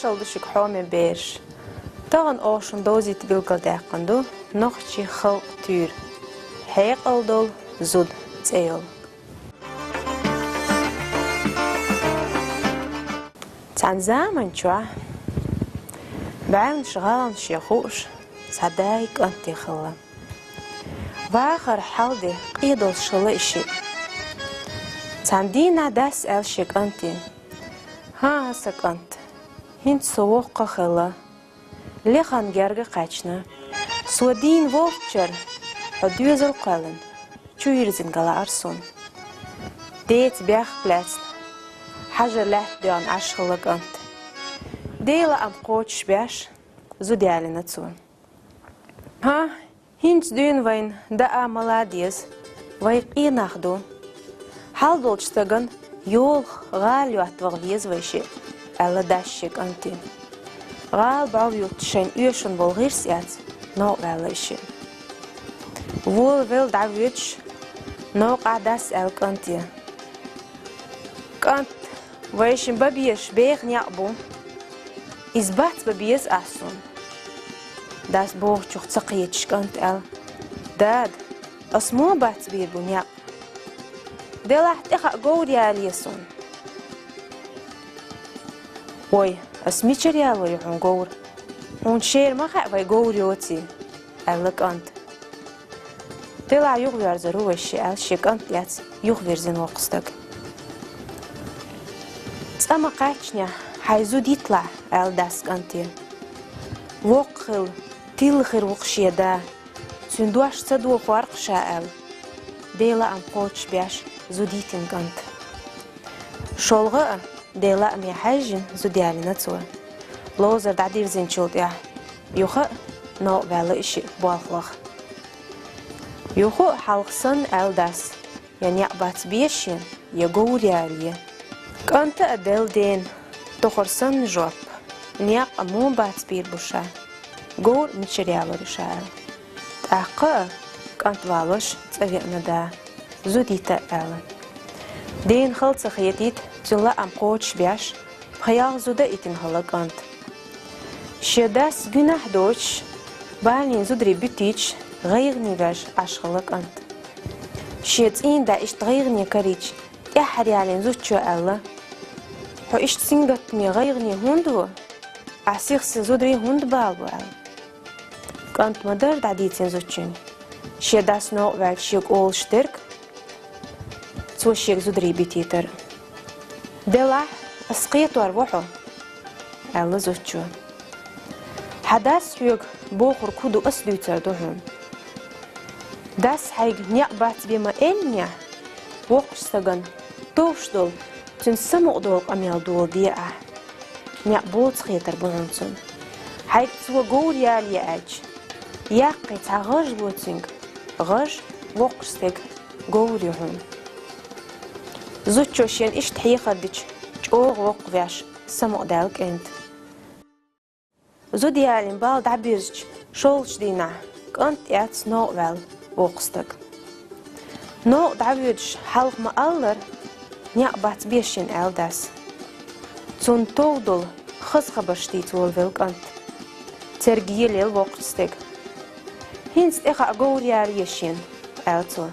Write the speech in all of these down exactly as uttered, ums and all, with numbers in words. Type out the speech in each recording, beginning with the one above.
Шалдушиг хьоме берш. Таган ошун дозит билгалдаьккханду нохчи халкъ тюр. Хьекъал дол зуд цӀел. Цхьан заман чохь бӀаьвнаш гӀаланаш я хууш, цхьа дай кӀант я хилла. Вахар хьал де къедалш хилла и шиъ. Цхьан дийнахь дас аьлла шен кӀанте: «ХӀан-хӀа, сан кӀант, хӀинца со воккха хилла, лехан герга кхаьчна. Со дийна волччара хьо доьзал кхоьллина, чу йирзина ган лаьара суна. Деца бехк лаьцна, хьажар лаьтта доьгӀна Ӏаш хилла кӀант». Дела лаам кхочуш беш, зуда ялийна цо. «ХӀа, хӀинца дуьйна вайна даа мала деза, вай къен нах ду. Хьал долчу стагана йолах гӀала йотта ваха веза вай шиъ», — аьлла дас шен кӀанте. ГӀала бӀов юттуш шайна оьшуш болу гӀирс эцна, новкъа ваьлла и шиъ. Волавелла дӀавоьдуш, новкъахь дас аьлла кӀанте: «КӀант, вайшин бан безаш беха некъ бу. Иза бац бан беза ахь суна». Дас бохучух ца кхеташ кӀанта аьлла: «Дада, ас муха бац бийр бу некъ? Делахь тӀе хаа говр ялае суна». «Ой, ас мичара ялор ю хьуна говр? Хьуна шера ма хаьа вай говр йоций», — аьлла кӀанта. «Делахь юхавоьрзур ву вай шиъ», — аьлла, шен кӀант эцна юхавирзина воккха стаг. «ЦӀа ма кхаьчнехь, хьайн зуда йиталахь», — аьлла дас кӀанте. «Воккха хилла, тилла хир ву-кх шен да. Цуьнан дош ца дохор-кх ша», — аьлла, Дела лаам кхочуш беш, зуда йитина кӀант. ШолгӀа а Дела лааме хьаьжжина зуда ялийна цо. Ловзар дӀадирзинчул тӀаьхьа юха а новкъа ваьлла и шиъ болх баха. Юха а хьалха санна аьлла дас: «Я некъ бац беза шена, я говр ялае». КӀанта а делла дена тохар санна жоп: «Некъ а муха бац бийр бу ша? Говр мичара ялор ю ша?» — аьлла. ТӀаккха а кӀант валош цӀа веана да, зуда йита аьлла. Дена хала ца хетийта, цуьнан лаам кхочуш беш, пхи-ялх зуда а йитина хилла кӀант. Шен дас гуьнахь а доцуш, баланийн зударий буьтуьйтуш, гӀайгӀане ваьжна Ӏаш хилла кӀант. Шен цӀийнан да иштта гӀайгӀане карийча, тӀаьххьара ялийна зудчо аьлла: «Хьо иштта сингаттаме гӀайгӀане хӀунда ву? Ахь сих сан зударий хӀунда балабо?» — аьлла. КӀанта ма-дарра дӀадийцина зудчуьнга шен дас новкъа ваьлча шега олуш дерг, цо шега зударий битийтар. «Делахь, ас кхетор ву хьо», — аьлла зудчо. «Хьан дас хьоьга бохург хӀун ду, ас дуьйцур ду хьуна. Дас хьайга некъ бац бен ма эллинехь, воккхачу стагана товш долу, цуьнан самукъа долу къамел дола де ахь. Некъ боцу хетар бу хьуна цунна. Хьайга цо говр ялае аьлча, яккхий цхьа гӀаж ло цуьнга, гӀаж воккхачу стеган говр ю хьуна». Зудчо шена иштта хьехар дича, чӀогӀа воккха веш, самукъадаьлла кӀанта. Зуда ялийна бала дӀабирзича, шолгӀачу дийнахь кӀант эцна новкъа ваьлла воккха стаг. Новкъа дӀавоьдуш, хьалха ма-аллара, некъ бац беза шена аьлла дас. Цунна тов долу хаза хабарш дийца волавелла кӀант. Церга елаелла воккхачу стеган. «ХӀинца тӀе хаа говр ялае шена», — аьлла цо.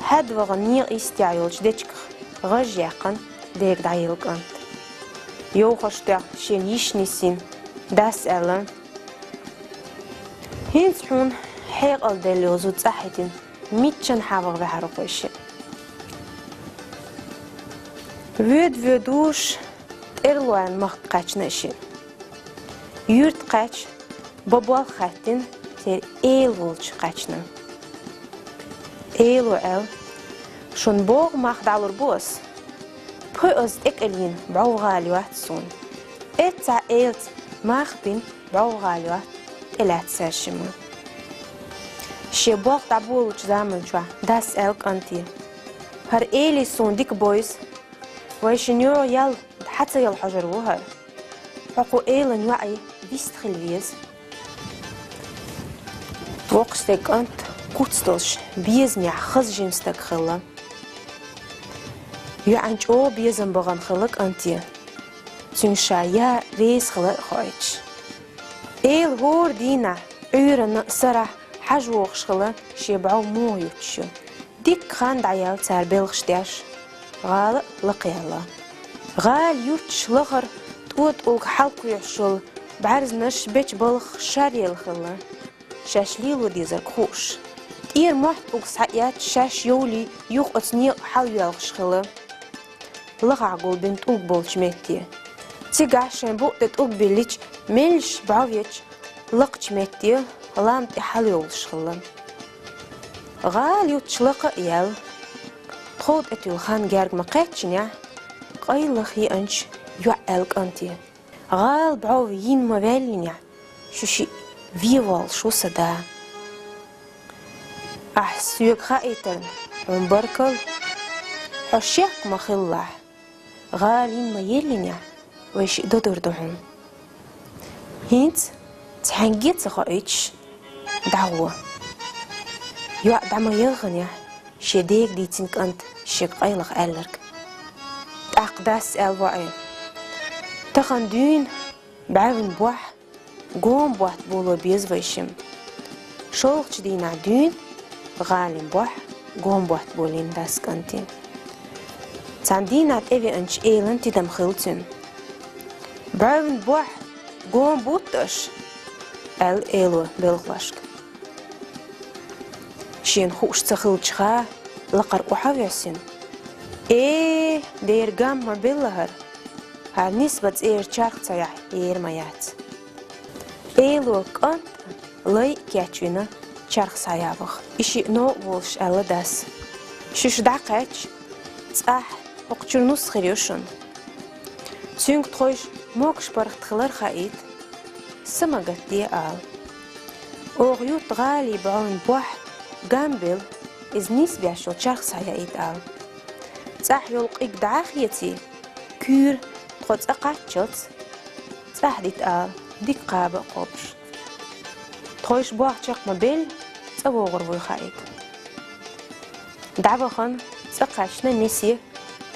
Хьаьдда вахана некъа йистехь йолчу дечигах гӀаж яьккхина дега дӀаелла кӀант. Йовхарш тоьхна шен йиш нисйина, дас аьлла: «ХӀинца хьуна хьекъал делла йолу зуда цӀахь хӀиттина, миччанхьа ваха ваьхьар ву-кх вай шиъ». Воьду-воьдуш, тӀерлойн махка кхаьчна и шиъ. Юьрта кхаьчча, бан болх хаьттина, церан эла волчу кхаьчна. Эло аьлла: «Шуна богӀу мах дӀалур бу ас. Пхи оза тӀекӀелйина бӀов гӀала йоьтту суна. Эццахь элаца мах бина бӀов гӀала йоьтту, тӀелаьцна саьршимма». Шен болх дӀаболучу заман чохь дас аьлла кӀанте: «ХӀара элий суна дика бовза. Вайшинна йогӀу ял хьан ца яла хьожур ву хӀара. Хьо кху элан йоӀе вист хила веза». Воккхачу стеган кӀант куц долуш, безамехь хаза жима стаг хилла. ЙоӀана чӀогӀа безам бахана хилла кӀанте. цуьнан ша яа реза хилар а хоуьйтуш. Эла хӀора дийнахь Ӏуьйранна а, сарахь а хьажа вогӀуш хилла шен бӀов муха юттуш ю. Дикка хан дӀаяьлла цара белхаш деш, гӀала а лакхъяьлла. ГӀала юттуш лахара тӀо тӀулга хьалакхоьхьуш йолу бӀаьрзнаш бечу балха шаръелла хилла, шаьш лело дезарг хууш. ТӀера мохь тӀулг схьаэцча, шаьш йовлий юха оцу некъа хьалайоьлхуш хилла, лахахь гулбина тӀулг болчу метте. Цигахь шайн букъа тӀе тӀулг биллича, меллаша бӀов ечу лакхачу метте лам тӀе хьалайовлуш хилла. ГӀала юттуш лакха а яьлла, тхов тӀетуьллу хан герга ма-кхеччинехь, къайлаха еанчу йоӀ аьлла кӀанте: «ГӀала бӀов йина ма-ваьллинехь, шу шиъ вен воллуш ву сан да. Ахь соьга хаийтарна хьуна баркалла, хьо шек ма-хиллахь, гӀала йина ма-еллинехь, вай шиъ додур ду хьуна. ХӀинца цхьаьнгге а ца хоуьйтуш дӀагӀо». ЙоӀ дӀа ма-яхханехь, шен дега дийцина кӀанта шега къайлаха аьлларг. ТӀаккха дас аьлла воӀе: «Тахана дуьйна бӀаьвнан бохь гом ботта боло беза вай шимма. ШолгӀачу дийнахь дуьйна гӀалин бохь гом ботта болийна дас кӀанте». Цхьана дийнахь тӀевеанчу элан тидам хилла цуьнан. «БӀаьвнан бохь гом бутта аша?» — аьлла эло белхалошка. Шена хууш ца хиллачуха, лакхара охьа а воьссина: «Э, дера гам ма белла хӀара. ХӀара нисбан цӀера чарх ца яхь, ер ма яц». Эло кӀант а, лай а кечвина, чарх схьаяха. И шиъ новкъа волуш аьлла дас: «Шуьша дӀакхаьчча, цӀахь хӀокху чуьра нус хир ю шуна. Цуьнга тхойша могуш паргӀат хилар хаийта, са ма гатде ала. Оха ютта гӀалин бӀовнан бохь гам белла, иза нисбеш йолу чарх схьаяийта ала. ЦӀахь йолу къиг дӀа а хеций, куьйра тхо цӀа кхаччалц цӀахь дита ала, дика кхаба а кхобуш. Тхойша бохь чекх ма белла, цӀа вогӀур вуй хаийта». ДӀавахана, цӀа кхаьчна, нисъе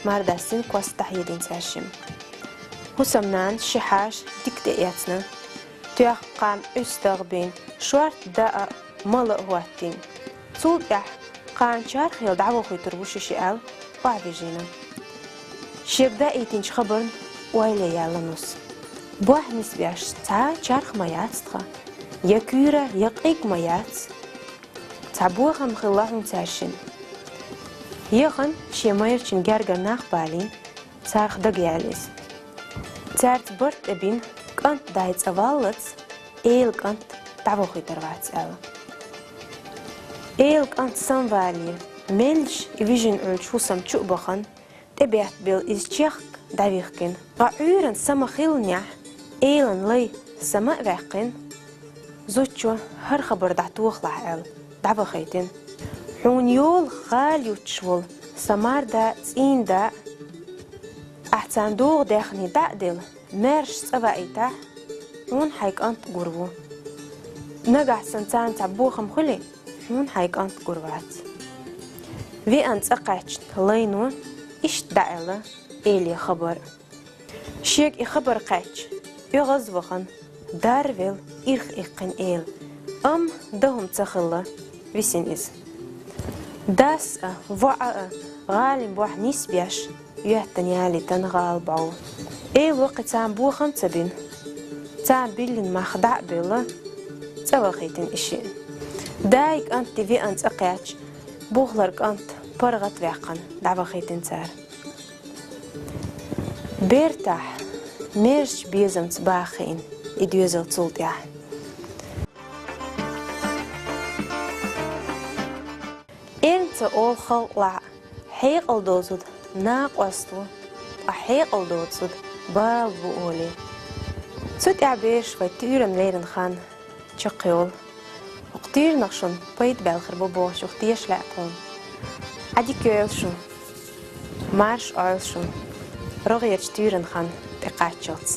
мардас дина кост дӀахьедина цаьршимма. ХӀусамнанас ши хьаша дика тӀеэцна, тоьхна кхана ӀуьстагӀ бина, шорта даа а, мала а хӀоттийна. Цул тӀаьхьа кхана чархъел дӀавохуьйтур ву ши-ши аьлла, охьавижийна. Шега даийтинчу хабарна ойла яьлла нус. Бохь нисбеш цхьа а чарх ма яц тхан, я куьйра, я къиг ма яц. Цхьа бохам хилла хьуна цаьршинна. Яхана шен майрачун гергара нах балийна, царах дага яьлла иза. Цаьрца барт тӀе бина, кӀант дай цӀа валлалц, эла кӀант дӀавохуьйтур вац аьлла. Эла кӀант самавале, меллаша и вижина Ӏуьллучу хӀусам чу а бахана, тӀебеттабелла иза чехка дӀавихкина. Ткъа Ӏуьйранна са ма-хиллинехь, элан лай са ма а ваьккхина, зудчо хӀара хабар дӀатохалахь аьлла, дӀавахийтина. Хьуна йолах гӀала юттуш волу сан марда а, цӀийнда а, ахь царна догӀу даьхний дӀа а делла, маьрша цӀа ваийтахь, хьуна хьайн кӀант гур ву. Нагахь санна царна цхьа бохам хуьлий, хьуна хьайн кӀант гур вац. Веана цӀа кхаьчна лайно иштта дӀааьлла эле хабар. Шега и хабар кхаьчча, оьгӀаз а вахана, дарвелла, ирх иккхина эла. Амма дан хӀума ца хилла, висина иза. Дас а, воӀа а гӀалин бохь нисбеш, йоьттина ялийтина гӀала бӀов. Эла ваккхий царна бохам а ца бина, царна биллина мах дӀа а белла, цӀа вахийтина и шиъ. Дай кӀант тӀе веана цӀа кхаьчча, бухлара кӀант паргӀат а ваьккхина, дӀавахийтина цара. Бертахь, мерзачу безамца бахийна и доьзал цул тӀаьхьа. Эрна ца олу халкъалахь: «Хьекъал долу зуда накъост ву, ткъа хьекъал доцу зуда бала бу», — олий. Цу тӀехь, бераш, вай туьйранна леррина хан чекхйолу. ХӀокху туьйранах шуна пайда баьлла хир бу бохучух теша лаьа тхуна. Ӏа дика йойла шун, марша Ӏойла шун, рогӀерчу туьйранна хан тӀекхаччалц.